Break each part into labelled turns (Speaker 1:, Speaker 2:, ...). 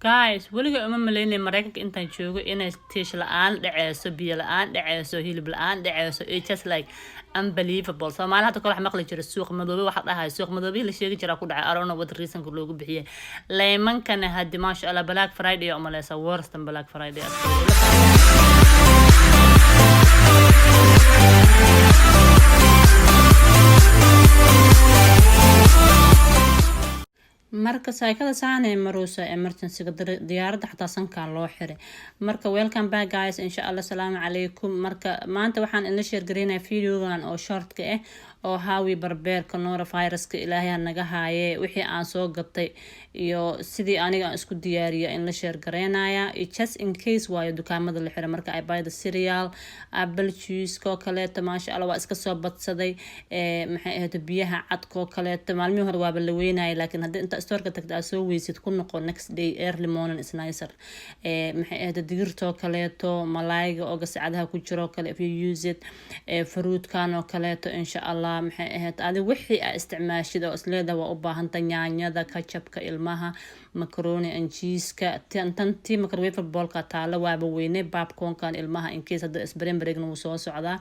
Speaker 1: Guys, weliga uma maleynay Mareykanka intaan joogo inay tiish la-aan dhaceyso, biyo la-aan dhaceyso, hilib la-aan dhaceyso. It's just like unbelievable. Soomaali hadda kale wax maqli jira, suuq madoobe waxa dhahay, suuq madoobihii la sheegi jiraa ku dhacay. I don't know what reasonka loogu bixiyay. Laymankana haddi, maasha Allah, Black Friday umaleysa, worse than Black Friday. Marka saykada saanay maruusa, emergencyga diyaaradda xataa sankaa loo xiray. Marka welcome back, guys. Insha Allah, asalaamu calaykum. Marka maanta waxaan inla share gareynaya videogan oo shortka ah oo haawi barbeerka coronaviruska, Ilaahay ha naga haaye, wixii aan soo gatay iyo sidii aniga aan isku diyaariya in la share gareynaya, just in case waayo dukaamada la xiray. Marka I buy the cereal, apple juice koo kaleeto, maasha Allah, waa iska soo badsaday. Maxay ahayd, biyaha cadkoo kaleeto maalmihii hore waaba la weynaya, laakiin haddii inta storeka tagta aad soo weysid, ku noqo next day, early morning is nicer. Maxay ahayd, digirtoo kaleeto, malaayga oo gasacadaha ku jiro kale, if you use it, fruitkan oo kaleeto, insha Allah. Maxay ahayd, adi wixii aa isticmaashid oo isleedaha waa u baahanta, yaanyada, ketchupka ilmaha, macaroni and cheeseka, tan tii microwave bowlka taalo waaba weyne, popcornkan ilmaha in case hadda spring breakna wuu soo socdaa,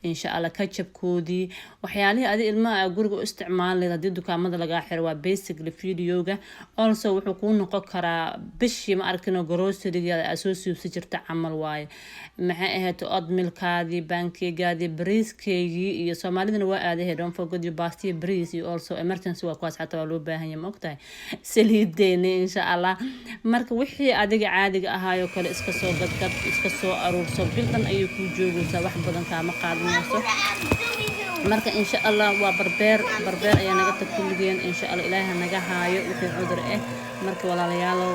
Speaker 1: insha Allah. Ketchupkoodii, waxyaalihii adi ilmaha aa guriga u isticmaali lahayd haddii dukaamada lagaa xiro, waa basically videoga. Also wuxuu kuu noqon karaa bishii, ma arkino, groceryga aa soo suubsi jirta camal waaye. Maxay ahayd, oatmealkaadii, pancakegaadii, bariiskeygii iyo Soomaalidana waa aadahe. Don't forget your bastiya bariis iyo also emergency waa kuwaas, xataa waa loo baahan yahay, ma ogtahay? Saliideeni, insha Allah. Marka wixii adiga caadiga ahaayoo kale iska soo gadgad, iska soo aruurso, bil dhan ayay kuu joogaysaa, wax badan kaama qaadanayso. Marka insha Allah waa barbeer, barbeer ayaa naga tag kulligeen. Insha Allah, Ilaaha naga haayo wixii cudur ah. Marka walaalayaalow,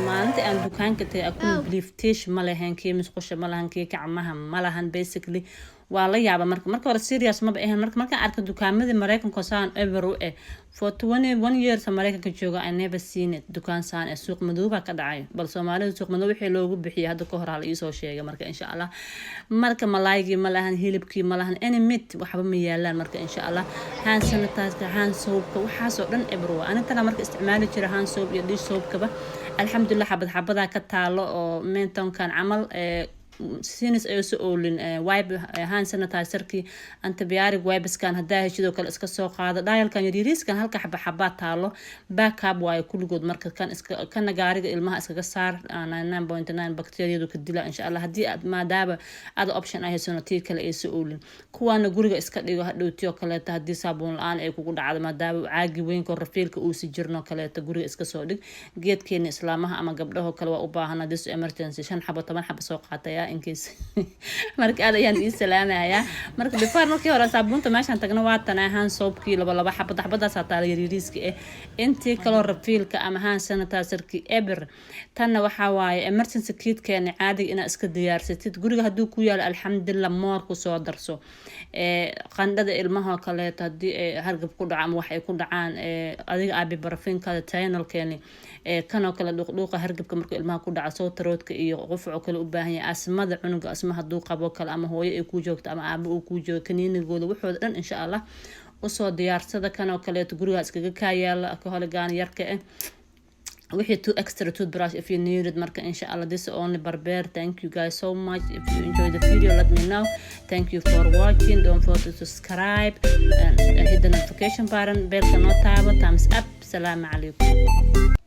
Speaker 1: maalinta aan dukaanka tagay, I couldn't believe, tiish ma lahayn, kii musqusha ma lahan, kii gacmaha ma lahan. Basically waa la yaaba. Marka hore serious maba ahayn. Marka markaan arka dukaamadii Mareykanka saan ever u eh, for 21 years Mareykanka jooga, I never seen it, dukaan saan eh. Suuq madoobaa ka dhacay. Bal Soomaalida suuq madow wixii loogu bixiyay hadda ka hor hala iisoo sheegay. Marka insha Allah, marka malaaygii ma lahan, hilibkii ma lahan, any meat, waxba ma yaalaan. Marka insha Allah, hand sanitizer, hand soapka, waxaasoo dhan ever waa. Anintana marka isticmaali jira hand soap iyo dish soapkaba, alxamdulilah, xabad xabadaa ka taalo oo mentonkan camal sinis ay soo oolin. Wipe, hand sanitizerkii, antibiotic wipeskan haddaa heshidoo kale iska soo qaado, dialkan yaryariiskan halka xaba xabaa taalo, backup waayo kulligood. Marka kan iska kana gaariga ilmaha iskaga saar, 99.9 bacteriyadu ka dila, insha Allah. Haddii aad maadaaba aada option ay haysano, tii kale ay soo oolin, kuwaana guriga iska dhigo hadhowti oo kaleeto haddii saabuun la-aan ay kugu dhacdo, maadaama caagi weynka rafiilka uusi jirno kaleeto, guriga iska soo dhig. Geedkeena islaamaha ama gabdhahoo kale waa u baahana this emergency, shan xabo, 10 xabo soo qaataya in case. Marka aad ayaan ii salaamayaa. Marka before markii hore saabuunta meeshaan tagna, waa tan hand soapkii, laba laba xabad xabadaasaa taala yaryariiska ah, intii kaloo rafiilka ama hand sanitizerkii eber. Tanna waxaa waaye emergency kitkeena caadiga inaad iska diyaarsatid guriga hadduu ku yaalo, alxamdulilah, moor ku soo darso. Qandhada ilmahoo kaleeto haddii ay hargab ku dhaco ama wax ay ku dhacaan, adiga ibuprofenkada, Tylenolkeeni, kanoo kale, dhuuqdhuuqa hargabka markuu ilmaha ku dhaco, sore throatka iyo qufacoo kale u baahan yahay, asmada, cunuga asma hadduu qabo kale, ama hooyo ay kuu joogto ama aabo uu kuu joogo, kaniinigooda, waxooda dhan insha Allah usoo diyaarsada. Kanoo kaleeto gurigaa iskaga kaa yaala, ka holigaan yarka ah, wixii two extra toothbrush if you need it. Marka insha Allah, this only prepare. Thank you guys so much. If you enjoy the video, let me know. Thank you for watching. Don't forget to subscribe and hit the notification button, bellka noo taabo. Thumbs up. Salaamu calaykum.